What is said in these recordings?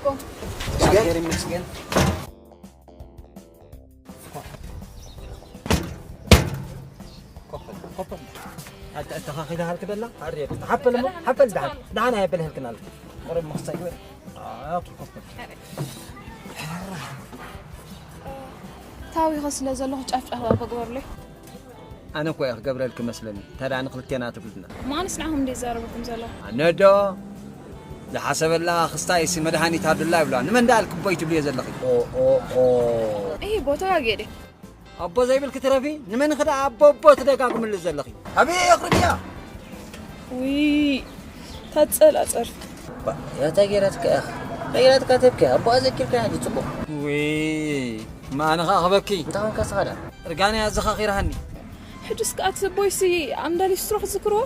እግዚኣብሔር ይመስገን። ኮፍ በል፣ ኮፍ በል። ኣተ-፣ ኣተኻኺልሃልክ ደላ? ኣርየት። ሓፍ በል እሞ፣ ሓፍ በል ደሓን። ደሓን ኣየበልህልክን ኣሎ። ቁሩብ ምኽሳይ ግበር። ኣዎ፣ ኮፍ በል። ታዊኸ ስለ ዘለኹ ጫፍ ጫፍ ኣብ ግበሩለይ። ኣነ እኮ እየ ክገብረልኪ መስለኒ። ታዲያ ንክልቴና ትብልና። ማንስ ንዓኹም እንደ ይዛረበኩም ዘሎ? ኣነ ዶ? ዝሓሰበላ ክስታይሲ መድሃኒት ኣዱላ ይብላ። ንመን ደኣ ኢልኪ ቦይ ትብልዮ ዘለኺ? ኦ፣ ኦ፣ ኦ። እሂ፣ ቦ ተጋግየ ድየ? ኣቦ ዘይብልኪ ትረፊ? ንመን ክዳ ኣቦ ኣቦ ትደጋግምሉ ዘለኺ? ኣበይ ኣቕርብያ? ውይ፣ ታጸላ ጸርፊ። ባ፣ ያታ ጌራትካ ኢኻ። ጌራትካ ተብኪ፣ ኣቦኣ ዘኪርካ ሕጂ ጽቡቕ። ውይ፣ ማንኻ ክበኪ? እንታይ ኾንካ ስኻ ደኣ? እርጋነይ ኣዘኻኺርሃኒ። ሕጂ እስከ ኣቲ ቦይሲ ኣምዳሊ ስትሮ ክዝክርዎ?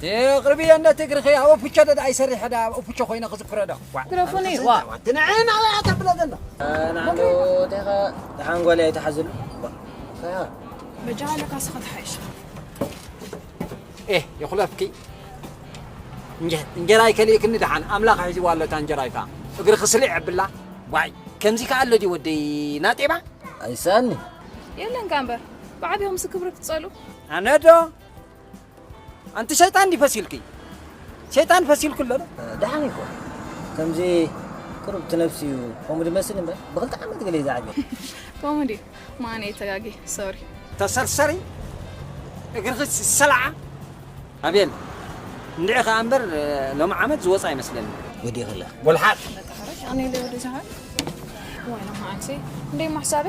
ኣንቲ ቅርቢ እንደ ትግርኺ ኣብ ኦፍቾ ደዳ ኣይሰርሕ ዳ ኣብ ኦፍቾ ኮይነ ክዝክሮ ዶ? ዋ። ግረፎኒ፣ ዋ። ትንዕን ኣላ ተብለ ዘላ። ናዕዶ ተኻ ተሓንጎል ኣይተሓዝሉ። ዋ። ከያ። በጃኻ ለካ ስኻ ተሓይሽ። ኤህ፣ ይኹለፍኪ። እንጀ-፣ እንጀራ ይከልእክኒ ደሓን። ኣምላኽ ሒዝዋ ኣሎ እታ እንጀራ ኢኻ። እግርኺ ስሊዕ ኣብላ። ዋይ፣ ከምዚ ከኣ ኣሎ ድዩ ወደይ ናጤባ? ኣይሳኒ። የለን እካ እምበር፣ ብዓቢኹምሲ ክብሪ ክትጸልኡ። ኣነ ዶ? ኣንቲ ሸይጣን ድዩ ፈሲልኪ? ሸይጣን ፈሲልኩ ኣሎ ዶ? ደሓን እኮ። ከምዚ ቅሩብ ትነፍሲ እዩ። ከምኡ ድመስል እምበር፣ ብኽልተ ዓመት ገለ እዩ ዝዓብየ። ከምኡ ድዩ? ማነ ተጋጊ፣ ሶሪ። ተሰርሰሪ፣ እግርኺ ዝሰላዓ። ኣቤል፣ እንድዒ ኸኣ እምበር፣ ሎሚ ዓመት ዝወጻ ኣይመስለኒ። ወዲእኺ ኣለኺ። ጎልሓት። በቃ፣ ሓረሽ፣ ኣነ ኢለ ወደ ዝሃር። ወይ፣ ሎሚ ዓንሲ፣ እንደ ማሕሳበ?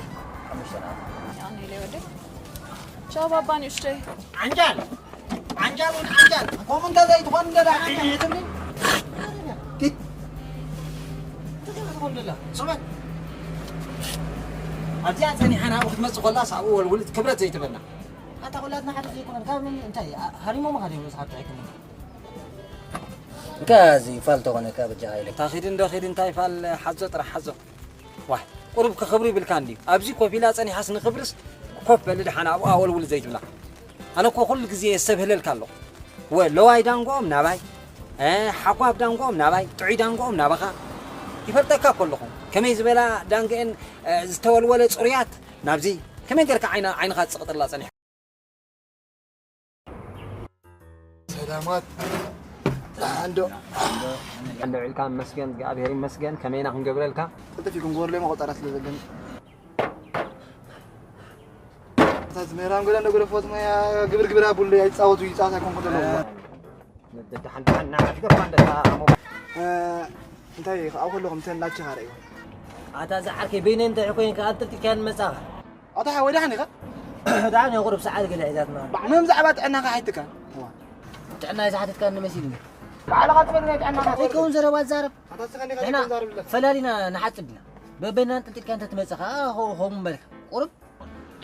ሓሙሽተ ናት። ኣነ ኢለ ወደ። ቻው፣ ባባ ንእሽተይ። ዓንጃል፣ ዓንጃል፣ ወዲ ዓንጃል። ከምኡ እንተ ዘይትኾን እንደ ዳ፣ ዓንጃል፣ ትብሊ? ኪድ። እንታይ ትኾን ደላ? ስማዕ። ኣብዚኣ ጸኒሓ ናብኡ ክትመጽእ ከላስ ኣብኡ ወልውል ክብረት ዘይትበላ። ኣታ ኩላትና ሓደ ዘይኮነን፣ ካብ ምን እንታይ፣ ኣ-፣ ሃሪሞም ሃሪሞም ዝሓቱ ኣይኮነን። እንካ እዚ ፋል ተኾነ ካብ በጃኻ ኢለ። እታ ኺድ እንዶ ኺድ እንታይ ፋል ሓዞ ጥራሕ ሓዞ። ዋይ፣ ቁሩብ ክኽብሩ ይብልካ እንድዩ። ኣብዚ ኮፍ ኢላ ጸኒሓስ ንኽብርስ ኮፍ በሊ ደሓን ኣብኡ ኣወልውል ዘይትብላ። ኣነ እኮ ኩሉ ግዜ የስተብህለልካ ኣለኹ። ወ-፣ ለዋይ ዳንጎኦም ናባይ፣ እ፣ ሓጓፍ ዳንጎኦም ናባይ፣ ጥዑይ ዳንጎኦም ናባኻ። ይፈልጠካ እኮ ኣለኹ። ከመይ ዝበላ ዳንገአን፣ እ፣ ዝተወልወለ ጽሩያት ናብዚ። ከመይ ጌርካ ዓይና-፣ ዓይንኻ ትጽቕጥላ ጸኒሕካ? ሰላማት። ደሓን ዶ? ደሓን ዶ ውዒልካ? መስገን፣ እግዚኣብሔር ይመስገን። ከመይና ክንገብረልካ? ቅልጥፍ እዩ ክንገብረሉ፣ መቆጸራ ስለ ዘለኒ። እታ ዝምህራን ገለ እንደ ገደፎት ሞያ ግብር ግብር ኣብሉ ኣይጻወቱ፣ ይጻወት ኣይኮንኩ ዘለዉ። ደሓን፣ ደሓን፣ ናዓ ትገባ እንደታ ኣሞ። እ፣ እንታይ ከኣ ከለኹም ተን ላችኻ ርእይዋ። ኣታ ዝዓርከይ በይነይ እንታይ ኮይንካ ኣንጠልጢልካያ ንመጻኻ? ኣታ ሓወይ ደሓን ኢኻ? ደሓን እየ፣ ቁሩብ ሰዓል ገለ ሒዛትና። ባዕ፣ መን ብዛዕባ ጥዕናኻ ሓይትካ? እዋ። ጥዕናይ ዝሓተትካኒ መሲሉኒ። ባዕልኻ ትፈልጥ ናይ ጥዕናኻ ዘይከውን ዘረባ ትዛረብ። ኣታ እስኻ እንዲኻ ንሕና ዘይከውን ዛረብ ኣለካ። ፈላሊና ንሓጽብ ኢና። በበይና ኣንጠልጢልካ እንተ ትመጽእ ኸኣ ኸ-፣ ኸምኡ በልካ። ቁሩብ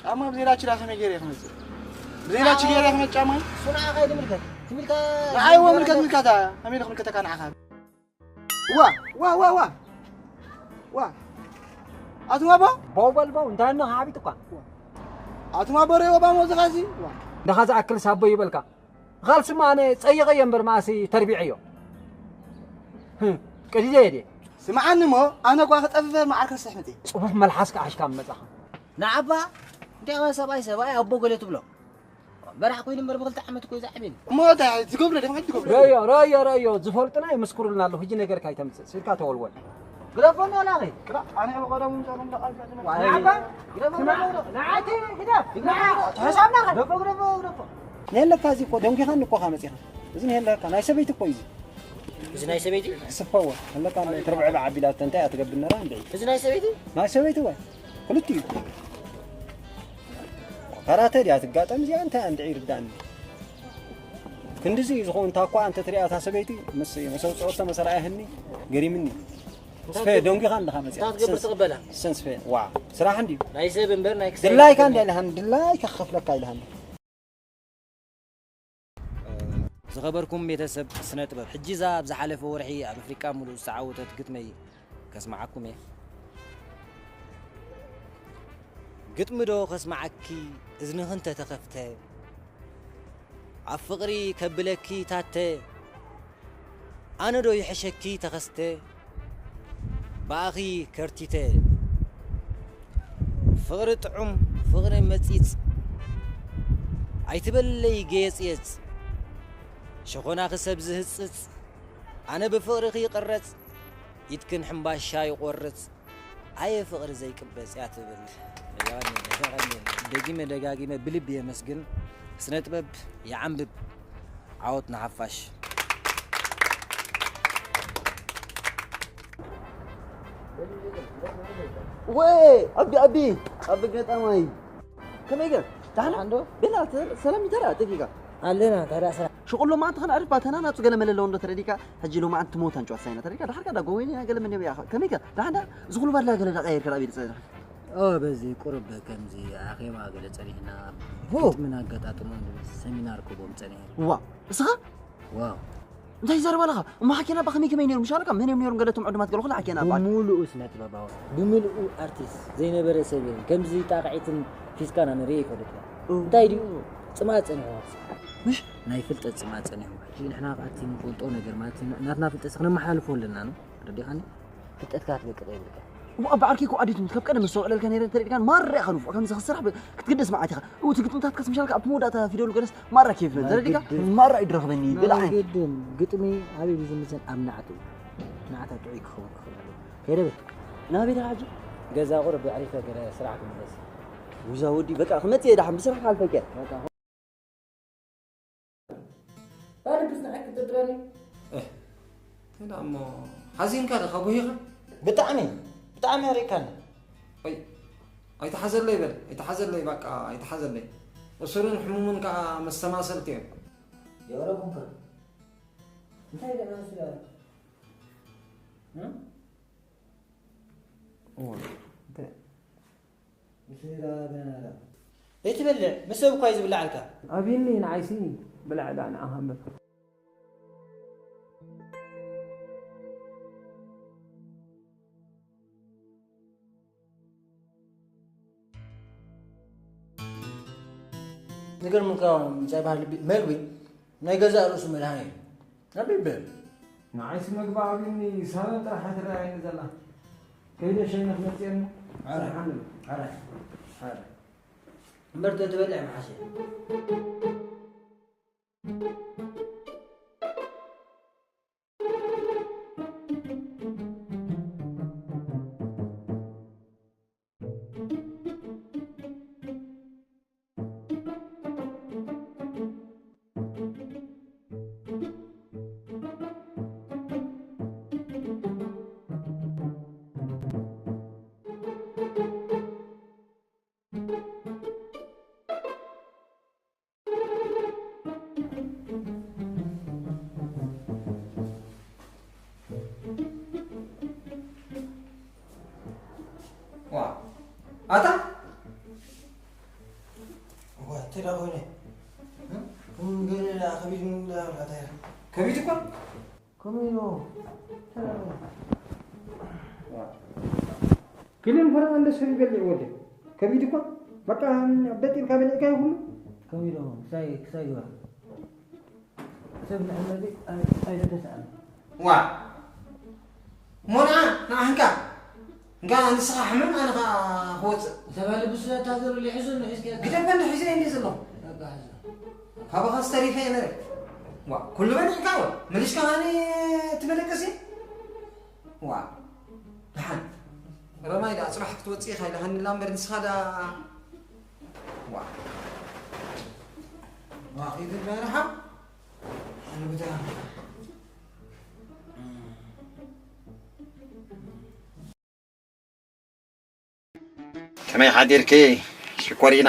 ጫማ ብዘይ ላች ዳ ከመይ ገይረ እየ ክመጽእ? ብዘይ ላች ገይረ እየ ክመጽእ ጫማ? እሱ ንዓኻ እዩ ዝምልከት። ትምልካ-፣ ንዓይ እዎ ምልከት ምልከታ። ከመይ ኢለ ክምልከተካ ንዓኻ? ዋ፣ ዋ፣ ዋ፣ ዋ። ዋ። ኣቱም ኣቦ? ቦው በል ቦው፣ እንታይ እኖ ሓቢጥ እኳ። ኣቱም ኣቦ ሬዎ ባሞ ዝኻሲ? ዋ። ንኻ ዝኣክል ሳቦ ይበልካ። ኻልስማ ኣነ ጸይቐዮ እምበር መኣሲ ተርቢዐዮ። ህም፣ ቀዲደ እየ ድየ? ስምዓኒ እሞ፣ ኣነ እኳ ክጠፍፈ መዓር ከስሕ መጽየ። ጽፉፍ መልሓስካ ኣሕሽካ መጻኻ። ንዓባ፣ እንታይ ሰብኣይ፣ ሰብኣይ ኣቦ ገለ ትብሎ? በራሕ ኮይኑ እምበር ብኽልተ ዓመት እኮ እዩ ዝዓብየኒ። እሞ እንታይ ትገብሮ? ደም ሓንቲ ትገብሮ? ረዮ፣ ረዮ፣ ረዮ፣ ዝፈልጡና ይምስክሩልና ኣለዉ። ሕጂ ነገርካ ኣይተምጽእ። ስልካ ተወልወል። ግደፎ እንዳላኺ። ክላ-፣ ኣነ ብቐደሙ ምሳኹም እንዳቓልኩ ዋይ። ንዓባ፣ ግደፎ ስማ፣ እንዳላኺ። ንዓይቲ ግደፍ። ንዓ፣ ተሕሳብና ኸ? ግደፎ፣ ግደፎ፣ ግደፎ። የለካ፣ እዚ እኮ ደንጒኻኒ እኮ ኻ መጺኻ። እዚ የለካ፣ ናይ ሰበይቲ እኮ እዩ እዚ። እዚ ናይ ሰበይቲ? ክስፈዎ። ኣለካ፣ ተርብዐ ብዓቢላቶ እንታይ እያ ትገብር ነራ እንዴ? እዚ ናይ ሰበይቲ? ናይ ሰበይቲ ወይ? ክልቲኡ። ካራተ ድያ ትጋጠም እዚኣ? እንታይ እንድዒ ይርዳእኒ። ክንድዚ እዩ ዝኸውን። ታኳ እንተ ትሪኣ እታ ሰበይቲ ምስ መሰውፅኦ ዝተመሰላ ያህኒ ገሪምኒ። እንታይ ስፈ ትገብር? ደንጊኻ ኣለኻ መፅያ። እንታይ ትገብር ትቕበላ? ሰን ስፈ፣ ዋ፣ ስራሕ እንድዩ። ናይ ሰብ እምበር ናይ ክሳይ ድላይካ ኣይኮነን። እንድያ ኢልሃኒ፣ ድላይካ ክኸፍለካ ኢልሃኒ። ዝኸበርኩም ቤተሰብ ስነ ጥበብ፣ ሕጂ እዛ ኣብ ዝሓለፈ ወርሒ ኣብ ኣፍሪቃ ሙሉእ ዝተዓወተት ግጥመይ ከስምዓኩም እየ። ግጥሚ ዶ ከስምዓኪ እዝንኺ እንተተኸፍተ፣ ኣብ ፍቕሪ ከብለኪ ታተ፣ ኣነ ዶ ይሕሸኪ ተኸስተ? ብኣኺ ከርቲተ ፍቕሪ ጥዑም ፍቕሪ መጺጽ ኣይትበለይ ገየጽየጽ ሸኾናኺ ሰብ ዝህጽጽ ኣነ ብፍቕርኺ ይቕረጽ ኢድክን ሕምባሻ ይቖርጽ ኣየ ፍቕሪ ዘይቅበጽ እያ ትብል። የቐንየለይ፣ የቐንየለይ። ደጊመ ደጋጊመ ብልቢ የመስግን። ስነ ጥበብ ይዓንብብ። ዓወት ንሓፋሽ። ወይ ኣቢ ኣቢ ኣቢ ገጣማይ ከመይ ገር ዳሕና እንዶ ቤላ ሰላም ይተራ ደቂቃ ኣለና ታዲያ ስራ ሽቁሎ ማንት ከን ዕርፍ ባተና ናጹ ገለ መለለው እንዶ ተረዲካ ሕጂ ሎማዓንቲ ሞት ኣንጭዋት ሳይና ተረዲካ ዳሕርካ ዳ ጎወይኒ ገለ መን ይብያ ከመይ ገር ዳሕና ዝኹሉ ባድላ ገለ ዳ ቀይር ከዳ ቤት ጸና ኦ በዚ ቁርብ ከምዚ ኣኼባ ገለ ጸኒሕና ግጥምን ኣገጣጥሞን ዝብል ሰሚናር ክቦም ጸኒሐ ዋ እስኻ ዋው እንታይ ይዛረብ ኣለኻ እሞ ሓኪና ባ ከመይ ከመይ ነይሩ ምሻለካ መን እዮም ነይሮም ገለቶም ዕዱማት ገለ ኩላ ሓኪና ባ ብሙሉኡ ስነ ጥበባዊ ብምልኡ ኣርቲስት ዘይነበረ ሰብ የለን ከምዚ ጣቕዒትን ፊስካና ንርኢ ይፈልጥና እንታይ ድዩ ጽማት ጸኒሑ ምሽ ናይ ፍልጠት ጽማት ጸኒሑ ሕጂ ንሕና ከኣቲ ንፈልጦ ነገር ማለት ናትና ፍልጠት ክነመሓላልፎ ኣለና ነው ተረዲኻኒ ፍልጠትካ ክትለቅቕ የብልካ እሞ ኣብ ዓርኪ እኮ ኣዲቱ ካብ ቀደም ዝሰውዕለልካ ነይረ እንተሪእካ ማራ ኢኻ ንፉዕ ከምዚ ክስራሕ ክትግደስ መዓት ኢኻ እቲ ግጥምታት ከስምሻልካ ኣብቲ መወዳእታ ፊደሉ ገለስ ማራ ኬፍ ተረዲካ ማራ እዩ ድረኽበኒ ብላዓይ ግድን ግጥሚ ኣበይ ዝምዘን ኣብ ናዕቱ ናዕታ ጥዑይ ክኸውን ክኽእል ኣለዎ ከይደበ ናበይ ዲኻ ሕጂ ገዛ ቁርብ ኣዕሪፈ ገለ ስራሕ ክምለስ ውዛ ወዲ በቃ ክመጽእ እየ ዳሓን ብስራሕ ካልፈከ ባልብስ ንዓይ ክትጥረኒ እህ፣ እንታይ ደኣ እሞ ሓዚንካ ዲኻ ጉሂኻ? ብጣዕሚ ብጣዕሚ ኣሪእካኒ። ኣይ ኣይትሓዘለይ በል ኣይትሓዘለይ በቃ ኣይትሓዘለይ። እሱርን ሕሙምን ከኣ መስተማሰልቲ እዮም። የቕረብኩምካ እንታይ ደኣ ስለ እዋ እንታይ ዘይትበልዕ ምስ ሰብ እኳ እዩ ዝብልዓልካ ኣብኒ ንዓይሲ ብላዕ ዳ ንዓኻ እምበር ዝገርምካ ምንጻይ ባህል መግቢ ናይ ገዛእ ርእሱ መድሃኒ እዩ ኣቢበ ንዓይሲ መግቢ ኣብኒ ሳሎን ጥራሕ ትረኣየኒ ዘላ ከይደ ሸይነ ክመፅየኒ ስርሓኒ ኣረ ኣረ እምበር ተትበልዕ ምሓሸ ዋ ኣታ ዋ እንታይ ደኣ ኮይነ እም? እም፣ ገለ ደኣ ከቢድ እንዳበልካ እንታይ ኢኻ? ከቢድ እኳ ከመይ ኢሉ? ክልን ፈረቓ እንደ ሰብ ይበልዕ ወደ ከቢድ እኳ በቃ በጢርካ በሊዕካ ይኹሉ ከመይ ኢሉ? ክሳይ ክሳይ ግበር ሰብ ንሕመዲ ኣይተተስኣን ዋ ሞና ንዓህንካ እንካ ንስኻ ሕመም ኣነ ኸዓ ክወፅእ ሰባ ልቢ ስለታ ዘሎ ሊሕዙ ንሒዝካ ግደፈኒ ሒዘ እንዲ ዘለኹ በቃ ሕዞ ካባኻ ዝተሪፈ እየ ነረ ዋ ኩሉ በሊዕካ ዋ መሊስካ ሃኒ ትመለቀሲ ዋ ደሓን ረማይ ደኣ ፅባሕ ክትወፅእ ኢኻ ኢልሃኒ ላ እምበር ንስኻ ደኣ ዋ ዋ ኺዱ በረኻ ኣነ ብታ ከመይ ሓዲርኪ ሽኮሪና?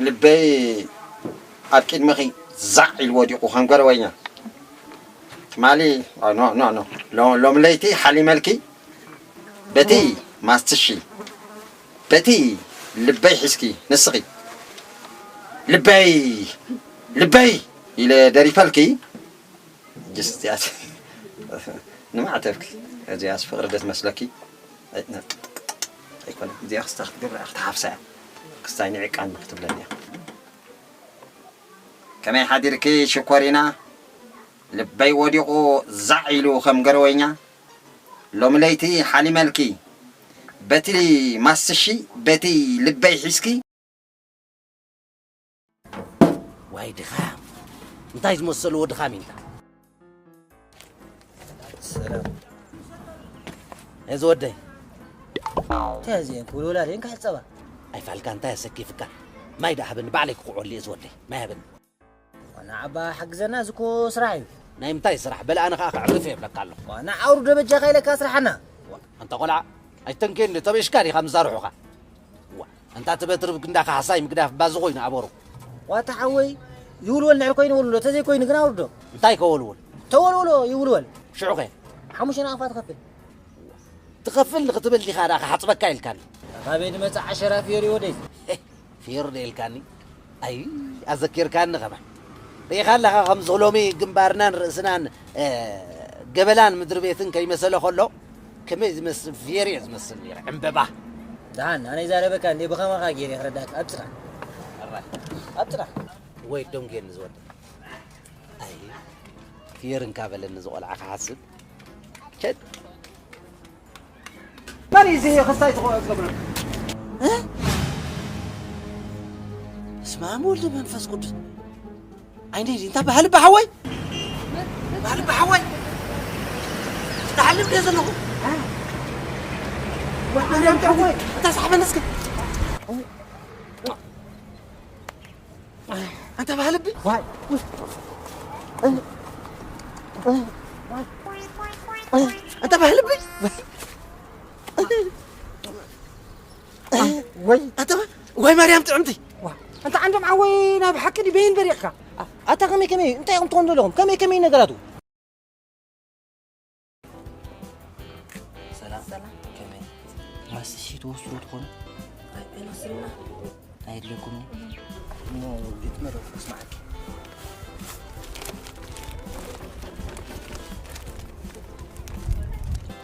ልበይ ኣብ ቅድሚኺ ዛዕ ኢሉ ወዲቑ ከም ገረወኛ። ትማሊ ኖ ኖ ኖ ሎ- ሎሚ ለይቲ ሓሊመልኪ በቲ ማስትሺ በቲ ልበይ ሒዝኪ ንስኺ ልበይ ልበይ ኢለ ደሪፈልኪ ሕጅስ እዚኣስ ንማዕተብኪ እዚኣስ ፍቕሪ ዶ ትመስለኪ? ኣይኮነን። እዚኣ ክስታ ክትገብራ ክትሓፍሳ እያ። ክስታይ ንዒቃኒ ክትብለኒ እያ። ከመይ ሓዲርኪ ሽኮሪና? ልበይ ወዲቑ ዛዕ ኢሉ ከም ገረወኛ። ሎሚ ለይቲ ሓሊመልኪ በቲ ማስሺ በቲ ልበይ ሒዝኪ። ዋይ ድኻም፣ እንታይ ዝመሰልዎ ድኻም ኢንታ። ሰላም። እዚ ወደይ እንታይ እዚአን ክብልወላ ደን ክሕፀባ? ኣይፋልካ እንታይ ኣሰኪፍካ? ማይ ደኣ ሃበኒ፣ ባዕለይ ክኩዕወሉ እየ። እዚ ወደይ ማይ ሃበኒ። ዋና ዓባ ሓግዘና፣ እዚ እኮ ስራሕ እዩ። ናይ ምንታይ ስራሕ? በል ኣነ ኸዓ ከዕርፍ እየ እብለካ ኣለኹ። ዋና ኣውርዶ በጃኻ ኢለካ ስራሓና። ዋ፣ ኣንታ ቆልዓ ኣይተንኬኒ፣ ተበሽካ ዲኻ ምዛርሑኻ? ዋ፣ ኣንታ ትበትር ብግንዳ ካሕሳይ ምግዳፍ ባዚ ኮይኑ ኣበሩ። ዋታ ሓወይ፣ ይውልወል ንዕር ኮይኑ ወልውሎ፣ ተዘይኮይኑ ግን ኣውርዶ። እንታይ ከወልውል? ተወልውሎ ይውልወል። ሽዑ ኸ? ሓሙሽተ ናቕፋ ትኸፍል። ትኸፍል ንኽትብል ዲኻ ደኣ ክሓጽበካ ኢልካኒ? ካበይ ዝመጽእ ዓሸራ ፍዮሪ ወደይ? ፊዮሪ ዶ ኢልካኒ? ኣይ፣ ኣዘኪርካኒ ከማን። ርኢኻ ኣለኻ ከምዚ ሎሚ ግንባርናን ርእስናን፣ እ፣ ገበላን ምድሪ ቤትን ከይመሰለ ከሎ ከመይ ዝመስል ፊዮሪ እየ ዝመስል ነይረ፣ ዕምበባ። ደሓን፣ ኣነ ይዛረበካ እንዴ ብኸማኻ ገይረ ክረዳእካ። ኣብ ጽናሕ። ኣራይ። ኣብ ጽናሕ። ወይ ደንጌኒ ዝወደ። ኣይ፣ ፊዮሪ እንካ በለኒ ዝቖልዓ ክሓስብ። ቸድ። መን እዩ እዚ ክስታይ ትኾ-፣ ትገብረሉ? እ? በስመ ኣብ ወልድ መንፈስ ቅዱስ። ዓይነይ ድዩ? እንታይ በሃሊ ብሓወይ? በሃሊ ብሓወይ? ትሓልም ድየ ዘለኹ? እ? ወዲ ማርያም ጥዑም ወይ? እንታይ ሰሓበኒ እስከ? ኣንታ ባህልቢ። ዋይ። ኣንታ ባህልቢ። ወይ። ኣንታ ባ-፣ ወይ ማርያም ጥዕምቲ። ዋ። ኣንታ ዓንዶም ዓወይ ናይ ብሓቂ ድዩ በይን በሪቕካ? ኣታ ከመይ ከመይ እንታይ ኢኹም ትኾኑ ዘለኹም? ከመይ ከመይ ነገራቱ? ሰላም። ሰላም። ከመይ? ማስሺ ትወስዱ ትኾኑ? ኣይ፣ ኣይንወስድና። ኣየድለኩምን እዩ? እሞ ግጥሚ ዶ ክስማዓኪ?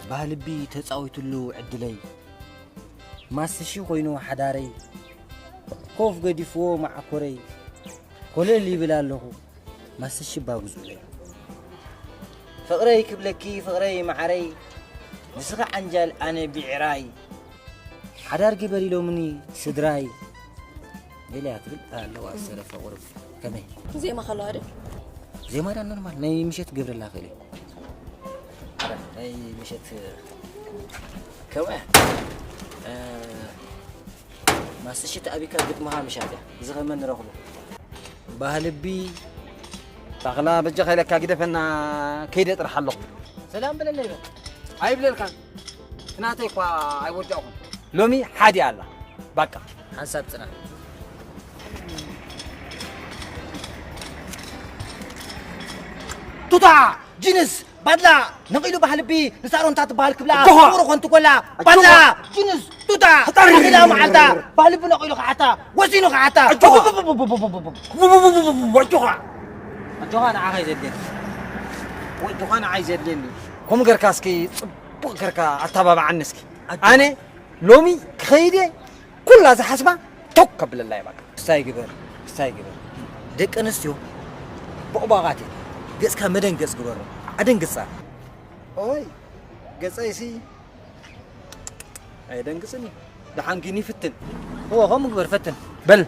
ባህልቢ ተጻዊትሉ ዕድለይ፣ ማስሺ ኮይኑ ሓዳረይ፣ ኮፍ ገዲፍዎ መዓኮረይ፣ ኮለል ይብል ኣለኹ። ማስሺ ባጉዙለይ። ፍቕረይ ክብለኪ ፍቕረይ መዓረይ፣ ንስኺ ዓንጃል ኣነ ብዕራይ። ሓዳር ግበሪ ሎምኒ ስድራይ። ገለ እያ ትብል ኣለዋ ዝተረፈ ቁሩብ። ከመይ? ዜማ ከለዋ ዶ? ዜማ ዳ ኖርማል ናይ ምሸት ክገብረላ ክእል እየ። ኣረ፣ ናይ ምሸት ከምኡ እያ። እ፣ ማስሽት ኣቢካ ግጥምኻ ምሻት እያ። እዚ ኸመ ንረኽቦ። ባህልቢ ታኽላ በጃኻ ኢለካ ግደፈና ከይደ ጥራሕ ኣለኹ። ሰላም በለለይ በል። ኣይብለልካን። ትናተይ እኳ ኣይወዳእኹን። ሎሚ ሓዲ ኣላ። ባቃ። ሓንሳብ ጽና። ቱታ! ጂንስ! ባድላ! ነቒሉ ባህልቢ ንሳሮንታ ትበሃል ክብላ ኣጆኻ! ፍቕሩ ኾንቱ ኮላ ኣጆኻ! ባድላ! ጂንስ! ቱታ! ፈጣሪ! ነቒላ መዓልታ! ባህልቢ ነቒሉ ክሓታ! ወሲኑ ክሓታ! ኣጆኻ! ኣጆኻ! ኣጆኻ ንዓኻ እዩ ዘድልየኒ። ኣጆኻ ንዓይ ዘድልየኒ። ከምኡ ገርካ እስኪ ጽቡቕ ገርካ ኣተባብዓኒ እስኪ። ኣጆኻ! ኣነ ሎሚ ክኸይድ እየ፣ ኩላ ዝሓስባ ቶክ ከብለላ እየ በቃ። እስታይ ግበር፣ እስታይ ግበር። ደቂ ኣንስትዮ ቦቕባቓት እየን። ገጽካ መደንገጽ ግበሮ። ኣደንግጻ። ኦይ፣ ገጸይሲ ኣየደንግጽን እዩ። ደሓን ግን ይፍትን። እወ፣ ከምኡ ግበር፣ ፈትን። በል፣